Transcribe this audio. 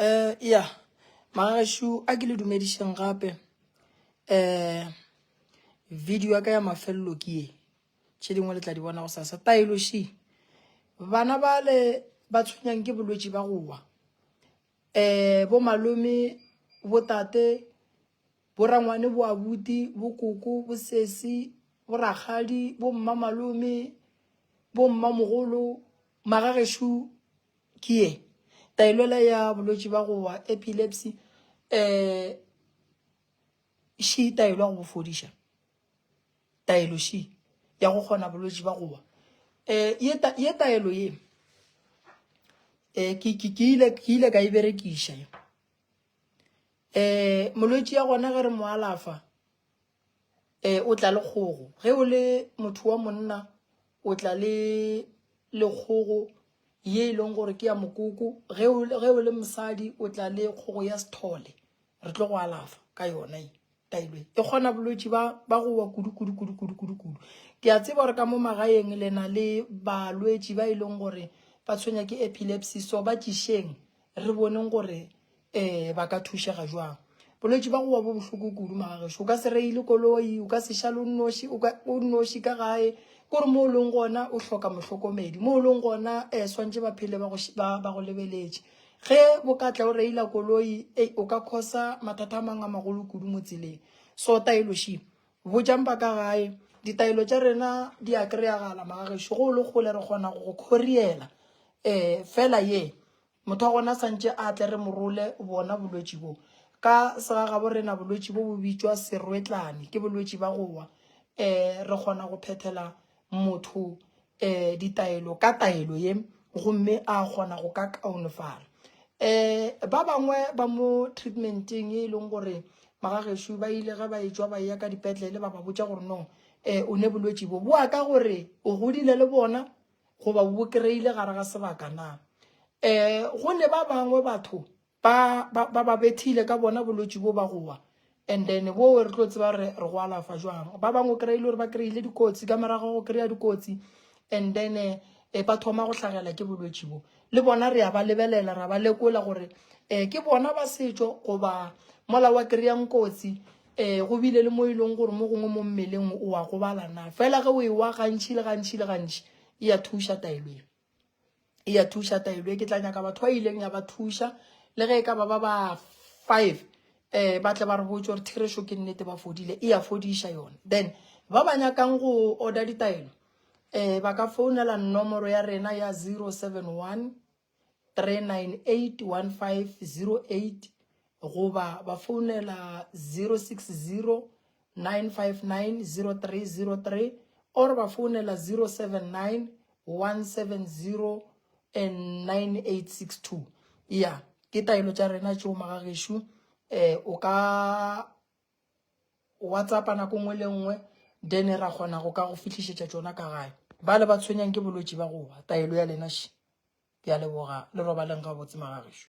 Eh ya magagešu a ke le dumedišeng gape eh video ya ka ya mafelelo ke ye tše dingwe le tla di bona go sasa taelo ši bana bale ba tshwenyang ke bolwetši ba go wa eh bo malome bo tate bo rangwane bo abuti bo koko bo sesi bo rakgadi bo mma malome bo mmamogolo magagešu Ke ye taelo yela ya bolwetši ba go wa epilepsy um ši taelo ya go bo fodiša taelo ši ya go kgona bolwetši ba go wa um ye taelo ye um ke ile ka e berekiša um molwetši ya gona ge re mo alafa um o tla le kgogo ge o le motho wa monna o tla le le kgogo ye e leng gore ke ya mokoko ge o ge o le mosadi o tla le kgogo ya sethole re tlo go alafa ka yona e taelo e e kgona bolwetši ba ba go wa kudu kudu kudu kudu kudu kudu ke a tseba gore ka mo magaeng le na le balwetši ba e leng gore ba tshwenya ke epilepsy so ba tšišeng re boneng gore um ba ka thušega jwang. Bolwetši ba go wa bo bohloko kudu magagešo. O ka se reile koloi, o ka se šale o nnoši, o ka o nnoši ka gae. Kore mo o leng gona o hloka mohlokomedi. Mo o leng gona um swantše ba phele ba go ba, ba go lebeletše. Ge bo ka tla o reila koloi, ei o ka khosa mathata a mang a magolo kudu mo tseleng. So taelo še, botšang ba ka gae, ditaelo tša rena di a kry-agala magagešo. Ge o le kgole re kgona go go khoriela. Um fela ye Motho wa gona santše a tle re mo role bona bolwetši bo. Ka segagabo rena bolwetši bo bo bitšwa serwetlane, ke bolwetši ba go wa. Um re kgona go phethela motho um ditaelo ka taelo ye gomme a kgona go ka kaonefala. Um ba bangwe ba mo treatmenteng ye e leng gore magagešo ba ile ge ba etšwa ba eya ka dipetlele ba ba botša gore no um o ne bolwetši bo. Boa ka gore o godile le bona goba o bo kry-ile gare ga sebaka na? Um go ne ba bangwe batho ba ba ba ba bethile ka bona bolwetši bo ba go wa and then bo re tlo tseba re re go alafa jwang. Ba bangwe o kry-ile gore ba kry-ile dikotsi ka morago go kry-a dikotsi and then eh, ba thoma go hlagela ke bolwetši bo. Le bona re a ba lebelela ra ba lekola gore um ke bona ba setšo goba mola wa kry-ang kotsi um go bile le mo e leng gore mo gongwe mo mmeleng o a gobala na. Fela ge o e wa gantši le gantši le gantši e a thuša taelo e. E a thuša taelo e. Ke tla nyaka batho ba ileng ya ba thuša le ge e ka ba ba ba five um ba tle ba re botse gore therešo ke nnete ba fodile. E a fodiša yone. Then ba ba nyakang go order ditaelo um ba ka founela nomoro ya rena ya 071 398 1508 goba ba founela 060 959 0303 or ba founela 079 170 and 9862. Ya, ke taelo tša rena tšeo magagešo. Eh, o ka WhatsApp nako nngwe le nngwe then ra kgona go ka go fihlišetša tšona ka gae. Ba le ba tshwenyang ke bolwetši ba go wa, taelo ya lena še. Ke a leboga, le robaleng gabotse magagešo.